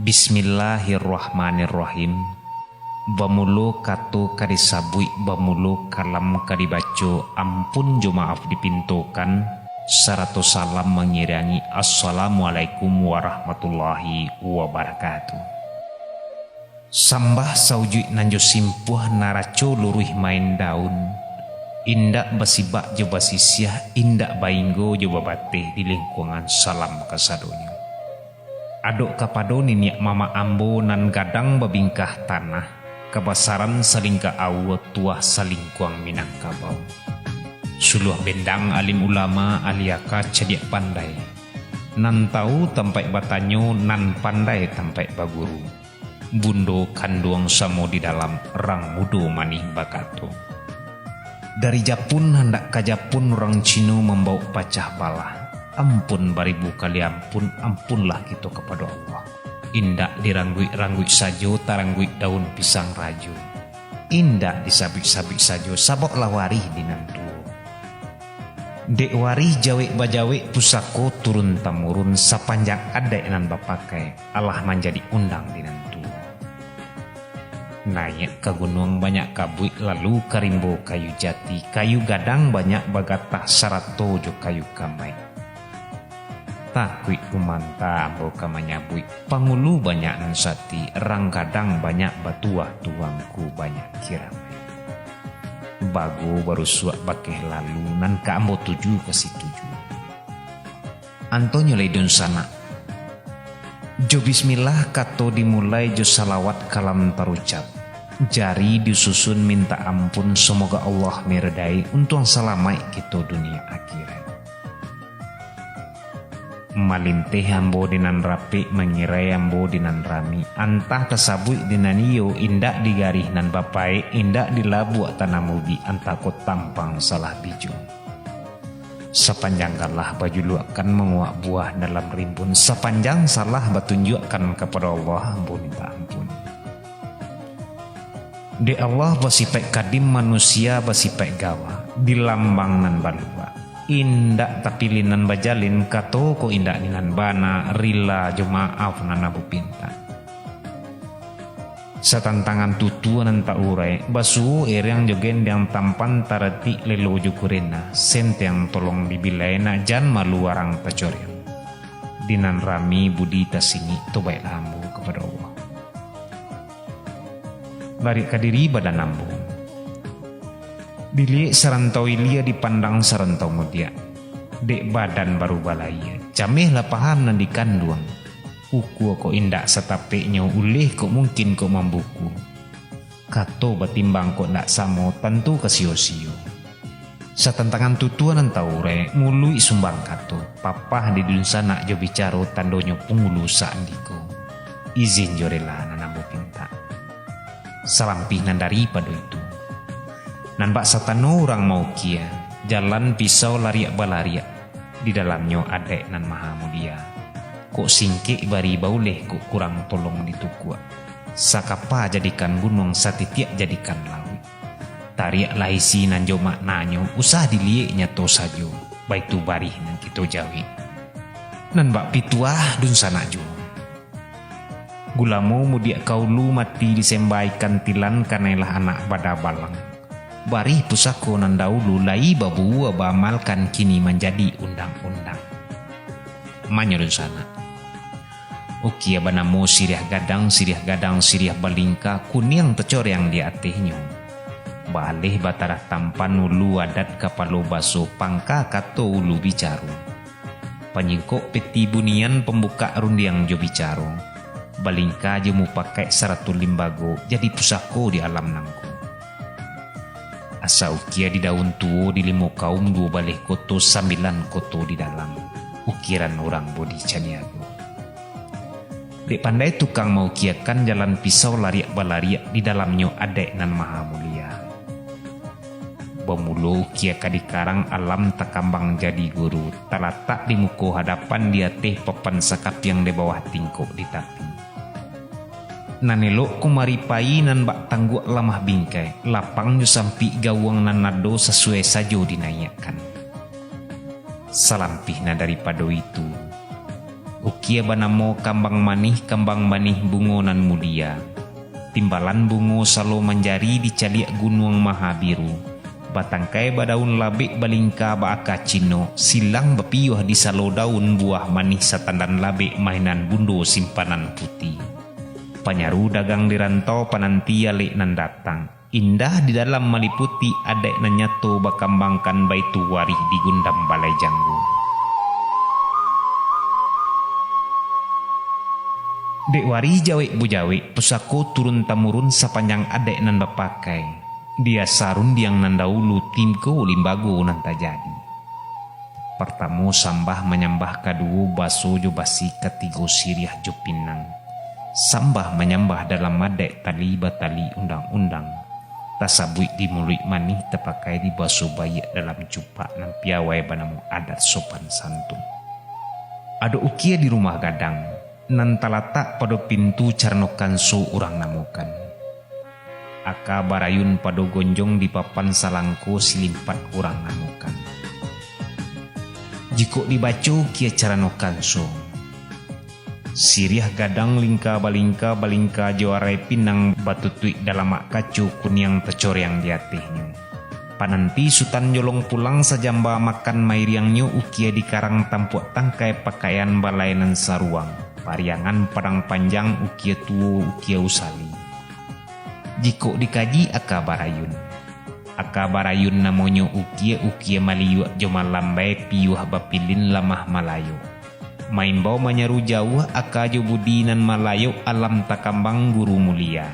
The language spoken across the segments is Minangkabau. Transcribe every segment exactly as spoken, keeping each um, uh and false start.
Bismillahirrahmanirrahim. Bamulo kato ka disabuik, bamulo kalam ka dibaco, ampun jo maaf dipintokan, sarato salam mangirangi. Assalamualaikum warahmatullahi wabarakatuh. Sambah saujuik nan jo simpuah, naraco luruih main daun, indak basibak jo basisiah, indak bainggo jo babateh, di lingkuangan salam kasadonyo. Adok kapado niniak mamak ambo nan gadang babingkah tanah, kabasaran salingka aua, tuah salingkuang Minangkabau. Suluah bendang alim ulama, ahli aka cadiak pandai. Nan tahu tampaik batanyo, nan pandai tampaik baguru. Bundo kanduang samo di dalam, rang mudo manih bakato. Dari Japun handak ka Japun, urang Cino mambawok pacah balah. Ampun baribu kali ampun, ampunlah kito kapado Allah. Indak dirangguik-rangguik sajo, tarangguik daun pisang rajo. Indak disabuik-sabuik sajo, sabab lah warih di nan tuo. Dek warih jawek bajawek, pusako turun tamurun, sapanjang adaik nan bapakai, alah manjadi undang di nan tuo. Naiak ka gunuang banyak kabuik, lalu ka rimbo kayu jati, kayu gadang banyak bagatah, sarato jo kayu kamaik. Takuik kumanta ambo ka manyabuik, pangulu banyak nan sati, rang gadang banyak batuah, tuangku banyak kiramaik. Bago barusuak bakeh lalu, nan ka ambo tuju ka situ juo. Antonyo lai dunsanak. Jo bismillah kato dimulai, jo salawat kalam tarucap. Jari disusun mintak ampun, samoga Allah miridai, untuang salamaik kito dunia akhirat. Malinteh ambo di nan rapek, mangirai ambo di nan rami, antah tasabuik di nan iyo, indak di garih nan bapaek, indak di labuak tanam ubi, antah ko tampang salah bijo. Sapanjang galah bajuluakkan, manguak buah dalam rimbun, sapanjang salah batunjuakkan, kapado Allah ambo mintak ampun. Dek Allah basipaik kadim, manusia basipaik gawa, di lambang nan baluak. Indak tapilih nan bajalin, kato ko indak di nan bana, rila jo maaf nan ambo pintak. Satantangan tutua nan taurai, basuo erang jo gendeang, tampan taratik lelo jo kurena, senteng tolong dibilai, nak jan malu arang tacoreang. Di nan rami budi tasingik, tobaiklah ambo kapado Allah. Lariak ka diri badan ambo. Diliek sarantau ilia, dipandang sarantau mudiak. Dek badan baru balayia, camehlah paham nan dikanduang. Ukua ko indak satapeknyo, uleh ko mungkin ko mambuku. Kato batimbang kok ndak samo, tantu ka sio-sio. Satantangan tutua nan taurai, muluik sumbang kato, papah di dunsanak jo bicaro, tandonyo pangulu saandiko. Izin jo rela nan ambo pintak. Salampih nan daripado itu, nan bak satano urang maukia, jalan pisau lariak balariak, di dalamnyo adaik nan maha mulia. Kok singkek bari bauleh, kok kurang tolong ditukuak. Sakapa jadikan gunuang, satitiak jadikan lauik. Tariaklah isi nan jo maknanyo, usah diliek nyato sajo, baitu barih nan kito jawek. Nan bak pituah dunsanak juo. Gulamo mudiak ka ulu, mati disemba ikan tilan, kanailah anak bada balang. Barih pusako nan daulu, lai babuah baamalkan, kini manjadi undang-undang. Manyo dunsanak. Ukia banamo siriah gadang, siriah gadang, siriah balingka, kuniang tacoreang di atehnyo. Baaleh batarah tampan, ulu adat kapalo baso, pangka kato ulu bicaro. Panyingkok peti bunian, pambukak rundiang jo bicaro, balingka jo mupakaik sarato limbago, jadi pusako di alam nangko. Asa ukia di daun tuo, di limo kaum duo baleh koto, sambilan koto di dalam, ukiran urang budi caniago. Dek pandai tukang maukiakan, jalan pisau lariak balariak, di dalamnyo adaik nan maha mulia. Bamulo ukia ka dikarang, alam takambang jadi guru, talatak di muko hadapan, di ateh papan sakapiang, di bawah tingkok di tapi. Nan elok kumari pai, nan bak tangguak lamah bingkai, lapang jo sampik gauang nan ado, sasuai sajo dinaiakkan. Salampih nan daripado itu, Ukia banamo kambang manih, kambang manih bungo nan mulia. Timbalan bungo salo manjari di caliak gunuang Mahabiru. Batangkai badaun labek balingka baaka cino, silang bapiyuah di salo daun buah manih satandan labek mainan bundo simpanan puti. Panyaru dagang di rantau pananti alek nan datang. Indah di dalam maliputi adaik nan nyato bakambangkan baitu warih di gundam balai janggo. Dek warih jawek bujawek, pusako turun tamurun sapanjang adaik nan bapakai. Di asa rundiang nan daulu tingko limbago nan tajadi. Partamo sambah manyambah, kaduo baso jo basi, katigo siriah jo pinang. Sambah manyambah dalam adaik tali batali undang-undang. Tasabuik di muluik manih, tapakai di baso baiak dalam cupak nan piawai banamo adat sopan santun. Adok ukia di rumah gadang, nan talatak pado pintu carano kanso urang namokan. Aka barayun pado gonjong di papan salangko silimpat urang namokan. Jikok dibaco ukia carano kanso, siriah gadang lingka balingka, balingka jo arai pinang batutuik dalamak kaco kuniang tacoreang di atehnyo. Pananti sutan jolong pulang sajamba makan mairiangnyo ukia di karang tampuak tangkai pakaian balai nan saruang, pariangan padang panjang ukia tuo ukia usali. Jikok dikaji aka barayun, aka barayun namonyo ukia, ukia maliyuak jo malambai piyuah bapilin lamah malayok. Maimbau manyaru jauah aka jo budi nan malayok alam takambang guru mulia.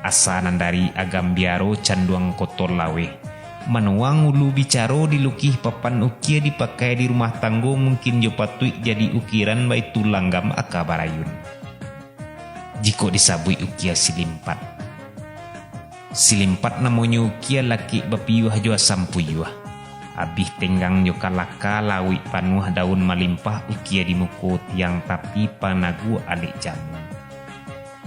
Asa nan dari Agam Biaro canduang koto laweh. Manuang ulu bicaro dilukih papan ukia dipakai di rumah tanggo mungkin jo patuik jadi ukiran baitu langgam aka barayun. Jikok disabuik ukia silimpat. Silimpat namonyo ukia lakik bapiyuah jo asam puyuah. Abih tenggang jo kalaka lauik panuah daun malimpah ukia di muko tiang tapi panaguak alek jamu.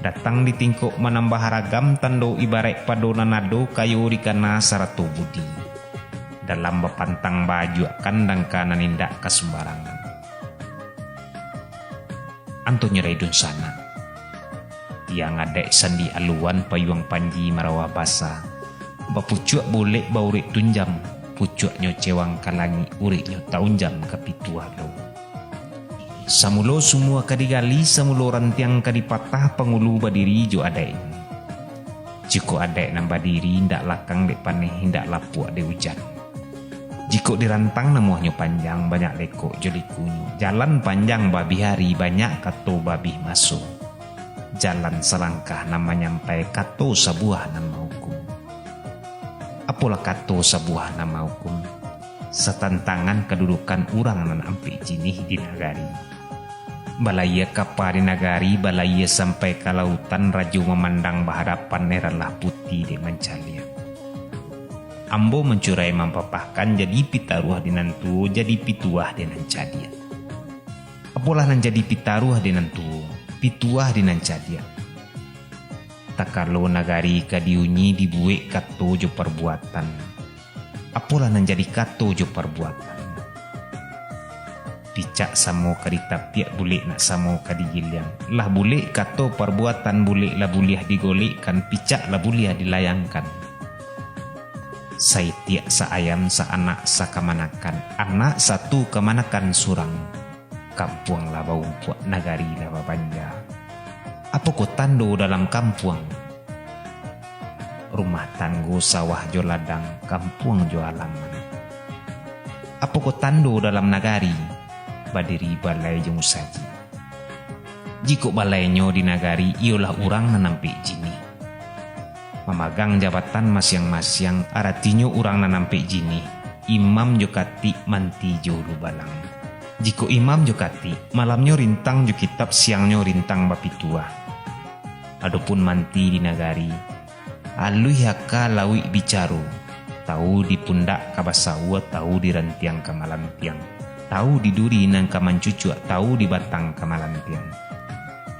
Datang di tingkok manambah ragam tando ibaraik pado nan ado kayo dikana sarato budi. Dalam bapantang baajuak kandang ka nan indak ka sumbarangan. Antonyo Raidun Sanak. Tiang adaik sandi aluan payuang panji marawah basa. Bapucuak bulek baurek tunjam, pucuaknyo cewang ka langik, ureknyo taunjam ka pituah lo. Samulo sumua ka digali, samulo rantiang ka dipatah, pangulu badiri jo adaiknyo. Jikok adaik nan badiri, indak lakang dek paneh, indak lapuak dek ujan. Jikok dirantang namuahnyo panjang, banyak lekok jo likunyo. Jalan panjang babih ari, banyak kato babih maso. Jalan salangkah nan manyampai, kato sabuah nan mahukum. Apolah kato sabuah nan mahukum? Satantangan kadudukan urang nan ampek jinih di nagari. Balayia kapa di nagari, balayia sampai ka lautan, rajo mamandang bahadapan, heranlah puti dek mancaliak. Ambo mancurai mampapahkan, jadi pitaruah di nan tuo, jadi pituah di nan cadiak. Apolah nan jadi pitaruah di nan tuo, pituah di nan cadiak? Takalo nagari ka diuni, dibuek kato jo parbuatan. Apolah nan jadi kato jo parbuatan? Picak samo ka ditapiak, bulek nak samo ka digiliang. Lah bulek kato parbuatan, bulek lah buliah digolekkan, picak lah buliah dilayangkan. Saitiak, saayam, saanak, sakamanakan, anak satu kamanakan surang. Kampuang lah baumpuak, nagari lah babanja. Apokoh tando dalam kampuang? Rumah tanggo, sawah jo ladang, kampuang jo alaman. Apokoh tando dalam nagari? Badiri balai jo musajik. Jikok balainyo di nagari, iyolah urang nan ampek jinih. Mamagang jabatan masiang-masiang, aratinyo urang nan ampek jinih, imam jo katik, manti jo ulu balang. Jikok imam jo katik, malamnyo rintang jo kitab, siangnyo rintang bapituah. Adopun manti di nagari, aluih aka lauik bicaro, tau di pundak ka basaua, tau di rantiang ka malantiang, tau di duri nan ka mancucuak, tau di batang ka malantiang.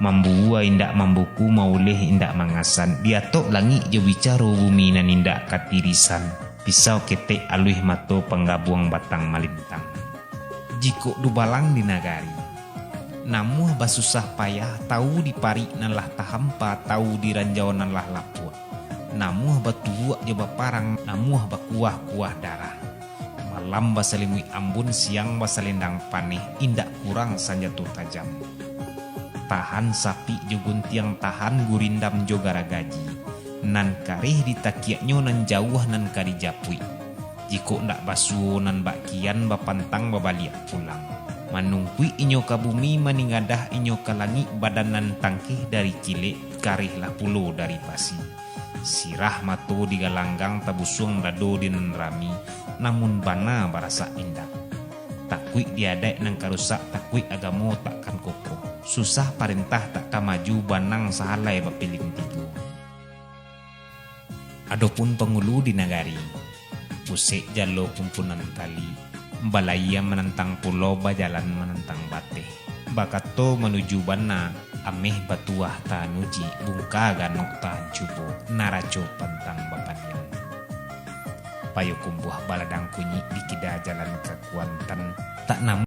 Mambuwua indak mambuku, mauleh indak mangasan, diatok langik jo bicaro, bumi nan indak katirisan, pisau ketek aluih mato, panggabuang batang malintang. Jikok dubalang di nagari, Namuah basusah payah, tawu di parik nan lah tahampa, tawu di ranjau nan lah lapuak. Namuah batubuak jo baparang, namuah bakuah-kuah darah. Malam basalimuik ambun, siang basalendang paneh, indak kurang sanjato tajam. Tahan sapik jo guntiang, tahan gurindam jo garagaji. Nan kareh ditakiaknyo, nan jauah nan ka dijapuik. Jikok ndak basuo nan bak kian, bapantang babaliak pulang. Manungkuik inyo ka bumi, maningadah inyo ka langik, badan nan tangkeh dari kilek, kareh lah pulo dari pasi. Sirah mato di galanggang, tabusuang dado di nan rami, namun bana barasak indak. Takuik di adaik nan ka rusak, takuik agamo takkan kokoh. Susah parentah tak ka maju, banang sahalai bapiliang tigo. Adopun pangulu di nagari, pusek jalo kumpunan tali, balayia manantang pulo, bajalan manantang bateh, bakato manuju bana, ameh batuah tahan uji, bungka ganok tahan cubo, naraco pantang bapaniang. Payokumbuah baladang kunyik, dikida jalan ka Kuantan, tak namuah